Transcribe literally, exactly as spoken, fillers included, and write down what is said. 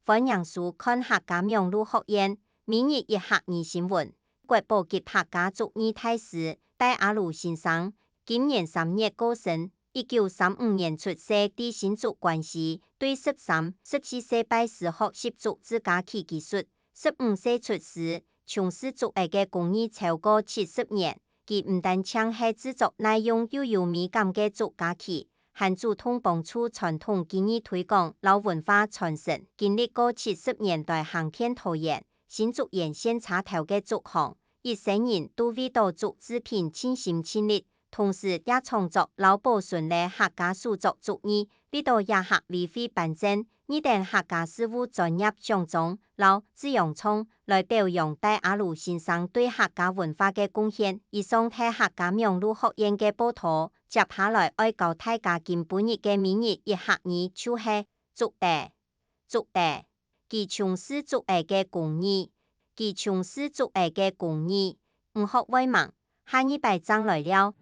歡迎收看客家網路學院每日一客語新聞。國寶級客家族語大師戴阿魯先生今年三月過身。一九三五年出世，在新竹關西，對十三、十四歲拜師學習竹製家具技術。十五歲出師，從事竹仔个工藝超過七十年。佢毋單淨係製作耐用又有美感个竹家具， 還主動幫助傳統技藝推廣摎文化傳承。經歷過七十年代行健桃園、新竹縣縣社頭个竹行，一生人都為著竹製品盡心盡力，同時也創作摎保存了客家手作竹藝。為著這客委會頒證，二等客家事務專業獎章摎紫洋蔥，來表揚戴阿魯先生對客家文化个貢獻。以上係客家網路學院个報導。 接下來愛教大家今晡日个每日一客語，就係竹仔，竹仔。佢從事竹仔个工藝，佢從事竹仔个工藝。毋學會吂？下二擺正來尞。